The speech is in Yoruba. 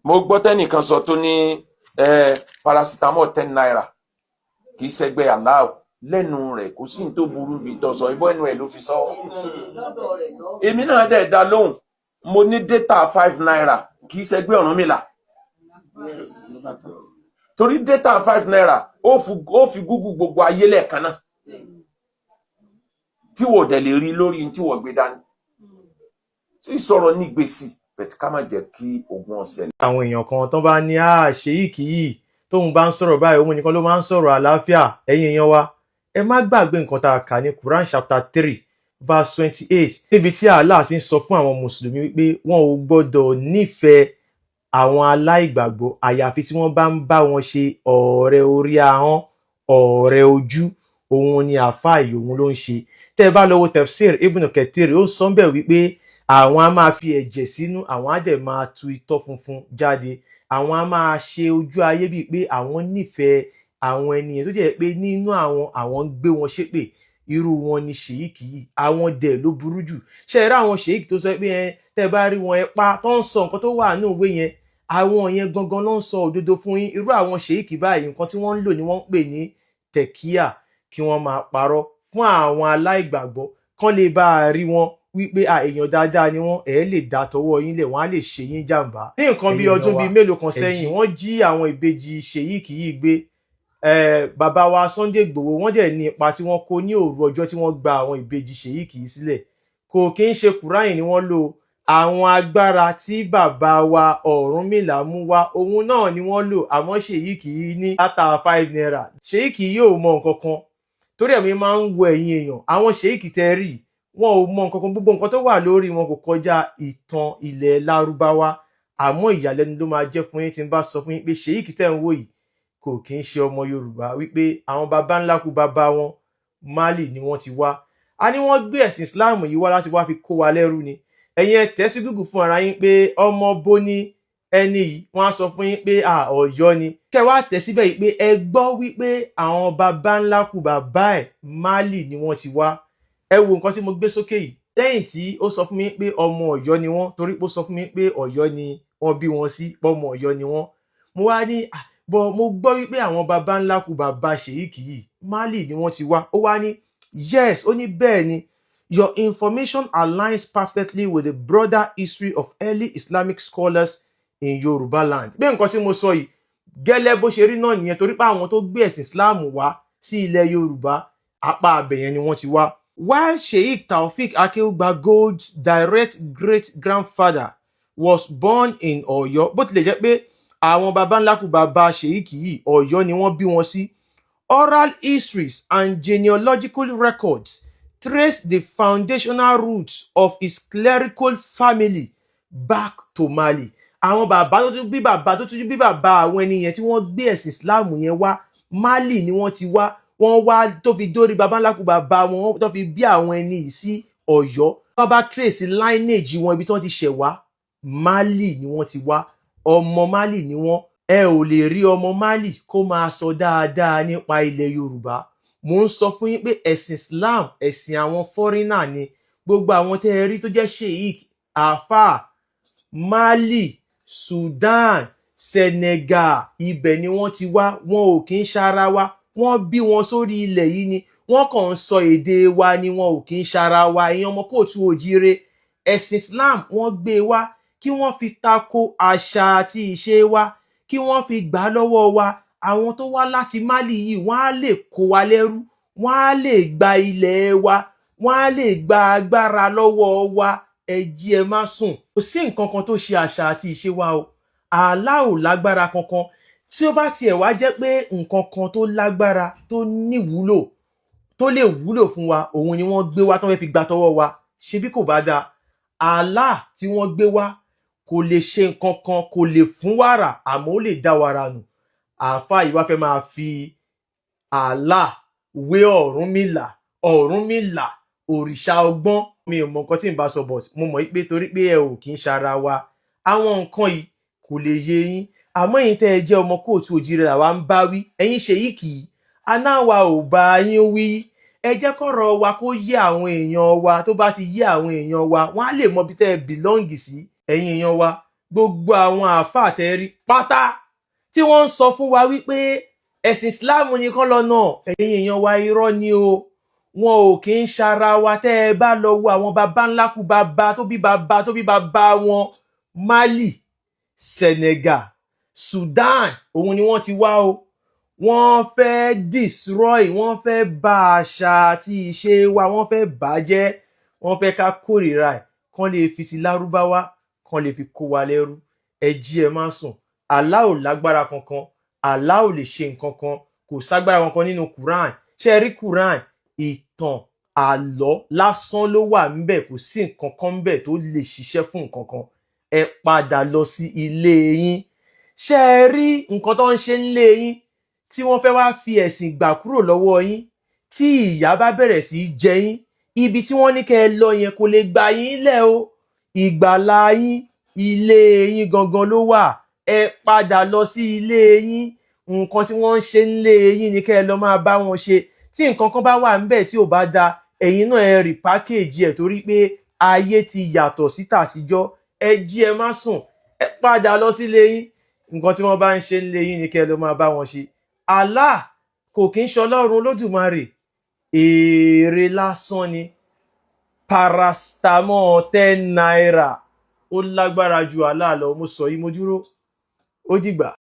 Mo gbọ́ tẹ́nìkan sọ tó ní paracetamol ₦10 kì í ṣẹgbẹ́ Allah lẹ́nu rẹ̀. Kò sí ní tó burú bí tó sọ ìbọn ẹnu ẹ̀ ló fi sọ. Èmi náà dẹ̀ dá lóhùn, mo ní data ₦5 kì í ṣẹgbẹ́ Ọ̀rúnmìlà, torí data ₦5 ó fi Google gbogbo ayé lẹ́ẹ̀kan náà tí wò dẹ̀ lè rí lórí tí wọ́n gbé dání tí ìsọ̀rọ̀ ní gbèsè bẹ̀tẹ̀ ká má jẹ́ kí ogun ọ̀sẹ̀. Àwọn èèyàn kan tó bá ní Sheikh yìí, tóun bá ń sọ̀rọ̀ báyìí, òun nìkan ló máa ń sọ̀rọ̀ àlàáfíà. Ẹ̀yin èèyàn wa, ẹ má gbàgbé nǹkan tá a kà ní Quran chapter 3 verse 28, níbi tí Allah ti ń sọ fún àwọn mùsùlùmí wípé wọn ò gbọ́dọ̀ nífẹ̀ẹ́ àwọn aláìgbàgbọ́, àyàfi tí wọ́n bá ń bá wọn ṣe ọ̀rẹ́ orí ahọ́n, ọ̀rẹ́ ojú. Òun ni àáfàá yìí, òun ló ń ṣe. Tẹ́ ẹ bá lọ wo Tafsir Ibn Kathir, ó sọ bẹ́ẹ̀ wípé àwọn á máa fi ẹ̀jẹ̀ sínú, àwọn á dẹ̀ máa tu itọ́ funfun jáde. Àwọn á máa ṣe ojú ayé bíi pé àwọn nífẹ̀ẹ́ àwọn ènìyàn tó jẹ́ pé nínú àwọn ń gbé wọn ṣépè. Irú wọn ni Sheikh yìí. Àwọn dẹ̀ ló burú jù. Ṣe é rí àwọn Sheikh tó sọ pé ẹ tẹ́ bá rí wọn, ẹ pa, tó ń sọ nǹkan tó wà nínú ìwé yẹn, àwọn yẹn gangan ló ń sọ òdodo fún yín. Irú àwọn Sheikh báyìí, nǹkan tí wọ́n ń lò ní wọ́n ń pè ní taqiyya, kí wọ́n máa parọ́ fún àwọn aláìgbàgbọ́ kán lè bá a rí wọn wípé à èèyàn dáadáa ni wọ́n. Ẹ̀ lè dá tọwọ́ yín lẹ̀, wọ́n á lè ṣe yín jàǹbá. Ní nǹkan bíi Ẹ̀yin ọdún èèyàn bíi wa, mélòó kan ẹ sẹ́yìn, jí. wọ́n jí àwọn ìbejì Sheikh yìí gbé. Bàbá wa Sunday Igboho, wọ́n dẹ̀ ní ipa tí wọ́n kó ní òru ọjọ́ tí wọ́n gba àwọn ìbejì Sheikh yìí sílẹ̀. Kò kí ń ṣe Kùráànì ni wọ́n lò. Àwọn agbára tí bàbá wa Ọ̀rúnmìlà mú wá, òun náà ni wọ́n lò. Àmọ́ Sheikh yìí ní data ₦5. Sheikh yìí ò mọ nǹkan kan, torí ẹ̀mí máa ń wo ẹ̀yin èèyàn. Àwọn Sheikh tẹ́ rí, wọn ò mọ nǹkan kan. Gbogbo nǹkan tó wà lórí wọn kò kọjá ìtàn ilẹ̀ Lárúbáwá. Àmọ́ ìyàlẹ́nu ló máa jẹ́ fún yín tí n bá sọ fún yín pé Sheikh tẹ́ ń wò yìí kò kí ń ṣe ọmọ Yorùbá, wípé àwọn baba ńlá kú bàbá wọn, Mali ni wọ́n ti wá. A ní wọ́n gbé ẹ̀sìn Islam yìí wá láti wá fi kó wa lẹ́rú ni. Ẹ̀yin ẹ tẹ̀ sí Google fún ara yín pé ọmọ bó ní ẹni yìí, wọ́n á sọ fún yín pé à Ọ̀yọ́ ni. Kẹ́ wá tẹ̀ síbẹ̀ yìí pé ẹ gbọ́ wípé àwọn baba ńlá kú bàbá ẹ̀, Mali ni wọ́n ti wá. Ẹ wo nǹkan tí mo gbé sókè yìí. Lẹ́yìn tí ó sọ fún mi pé ọmọ Ọ̀yọ́ ni wọ́n, torí pé ó sọ fún mi pé Ọ̀yọ́ ni wọ́n bí wọn sí, pọ́mọ Ọ̀yọ́ ni wọ́n, mo wá ní, "Ah, bọ́ mo gbọ́ wípé àwọn baba ńlá kú bàbá Sheikh yìí, Mali ni wọ́n ti wá." Ó wá ní yes, ó ní bẹ́ẹ̀ ni, "Your information aligns perfectly with the broader history of early Islamic scholars in Yoruba land." Bí nǹkan tí mo sọ yìí gẹ́lẹ́ bó ṣe rí náà nìyẹn, torí pé àwọn tó gbé ẹ̀sìn Islam wá sí ilẹ̀ Yorùbá, apá abẹ̀yẹn ni wọ́n ti wá. While Sheikh Taofik Akeugbagold's direct great-grandfather was born in Ọ̀yọ́, bó tilẹ̀ jẹ́ pé àwọn baba ńlá kú bàbá Sheikh yìí, Ọ̀yọ́ ni wọ́n bí wọn sí, oral histories and genealogical records trace the foundational roots of his clerical family back to Mali. Àwọn bàbá tó tún bí bàbá tó tún bí bàbá àwọn ẹni yẹn tí wọ́n gbé ẹ̀sìn Islam yẹn wá, Mali ni wọ́n ti wá. Wọ́n wá tó fi dórí baba ńlá kú bàbá wọn tó fi bí àwọn ẹni yìí sí Ọ̀yọ́. Wọ́n bá trace lineage wọn, ibi tí wọ́n ti ṣẹ̀ wá, Mali ni wọ́n ti wá. Ọmọ Mali ni wọ́n. Ẹ ò lè rí ọmọ Mali kó máa sọ dáadáa nípa ilẹ̀ Yorùbá. Mò ń sọ fún yín pé ẹ̀sìn Islam, ẹ̀sìn àwọn foreigner ni. Gbogbo àwọn tẹ́ ẹ rí tó jẹ́ sheikh, àáfàá, Mali, Sudan, Senegal, ibẹ̀ ni wọ́n ti wá. Wọn ò kí ń ṣara wa. Wọ́n bí wọn sórí ilẹ̀ yìí ni, wọ́n kàn ń sọ èdè wa ni. Wọn ò kí ń ṣara wa. Ẹ̀yin ọmọ káàárọ̀ oòjíire, ẹ̀sìn Islam, wọ́n gbé e wá kí wọ́n fi tako àṣà àti ìṣe wa, kí wọ́n fi gbà á lọ́wọ́ wa. Àwọn tó wá láti Mali yìí, wọ́n á lè kó wa lẹ́rú, wọ́n á lè gba ilẹ̀ wa, wọ́n á lè gba agbára lọ́wọ́ wa. Ẹ jí, ẹ má sùn. Kò sí nǹkan kan tó ṣe àṣà àti ìṣe wa o. Allah ò lágbára kankan. Tí ó bá tiẹ̀ wá jẹ́ pé nǹkan kan tó lágbára, tó níwúlò, tó lè wúlò fún wa, òun ni wọ́n gbé wá tó fẹ́ fi gba tọwọ́ wa, ṣebí kò bá dáa? Allah tí wọ́n gbé wá kò lè ṣe nǹkan kan, kò lè fún wàrà, àmọ́ ó lè dá wàrà nù. Àáfàá yìí wá fẹ́ máa fi Allah wé Ọ̀rúnmìlà. Ọ̀rúnmìlà, òrìṣà ọgbọ́n. Mi ò mọ nǹkan tí n bá sọ, but mo mọ̀ pé torí pé ẹ ò kí ń ṣara wa, àwọn nǹkan yìí kò lè yé yín. Àmọ́ ẹ̀yin tẹ́ ẹ jẹ́ ọmọ káàárọ̀ oòjíire làwa ń bá wí. Ẹ̀yin Sheikh yìí, anáwa ò bá yín wí. Ẹ jẹ́ kọ́rọ̀ wa kó yé àwọn èèyàn wa. Tó bá ti yé àwọn èèyàn wa, wọ́n á lè mọ ibi tẹ́ ẹ belong sí. Ẹ̀yin èèyàn wa, Gbogbo àwọn àáfàá tẹ́rí pátá tí wọ́n ń sọ fún wa wípé ẹ̀sìn Islam nìkan lọ́nà, ẹ̀yin èèyàn wa, irọ́ ni o. Wọn ò kì í ṣara wa. Tẹ́ ẹ bá lọ wo àwọn baba ńlá kú baba tó bí baba tó bí baba wọn, Mali, Senegal, Sudan, òun ni wọ́n ti wá o. Wọ́n fẹ́ destroy, wọ́n fẹ́ bà àṣà àti ìṣe wa, wọ́n fẹ́ bà á jẹ́, wọ́n fẹ́ ká kórìíra ẹ̀, kán lè fi sí lárúbáwá, kán lè fi kó wa lẹ́rú. Ẹ jí, ẹ má sùn. Allah ò lágbára kankan, Allah ò lè ṣe nǹkan kan, kò ságbára kankan nínú Quran. Ṣé ẹ rí Quran? Ìtàn àlọ́ lásán ló wà ńbẹ̀, kò sí nǹkan kan ńbẹ̀ tó lè ṣiṣẹ́ fún nǹkan kan. Ẹ padà lọ sí ilé yín. Ṣé ẹ rí nǹkan tó ń ṣe ńlé yín tí wọ́n fẹ́ wá fi ẹ̀sìn gbà kúrò lọ́wọ́ yín? Tí ìyà bá bẹ̀rẹ̀ sí í jẹ yín, ibi tí wọ́n ní kẹ́ ẹ lọ yẹn kò lè gbà yín lẹ̀ o. Ìgbàlà yín, ilé yín gangan ló wà. Ẹ padà lọ sí ilé yín. Nǹkan tí wọ́n ń ṣe ńlé yín ni kẹ́ ẹ lọ máa bá wọn ṣe. Tí nǹkan kan bá wà ńbẹ̀ tí ò bá da, ẹ̀yin náà ẹ rí pákéèjì ẹ̀, torí pé ayé ti yàtọ̀ sí tàtijọ́. Ẹ jí, ẹ má sùn, ẹ padà lọ sílé yín. Nǹkan tí wọ́n bá ń ṣe ńlé yín ni kẹ́ ẹ lọ máa bá wọn ṣe. Allah kò kí ń ṣọlọ́run Olódùmarè, èrè lásán ni. Paracetamol ₦10 ó lágbára ju Allah lọ. Mo sọ yìí, mo dúró, ó dìgbà.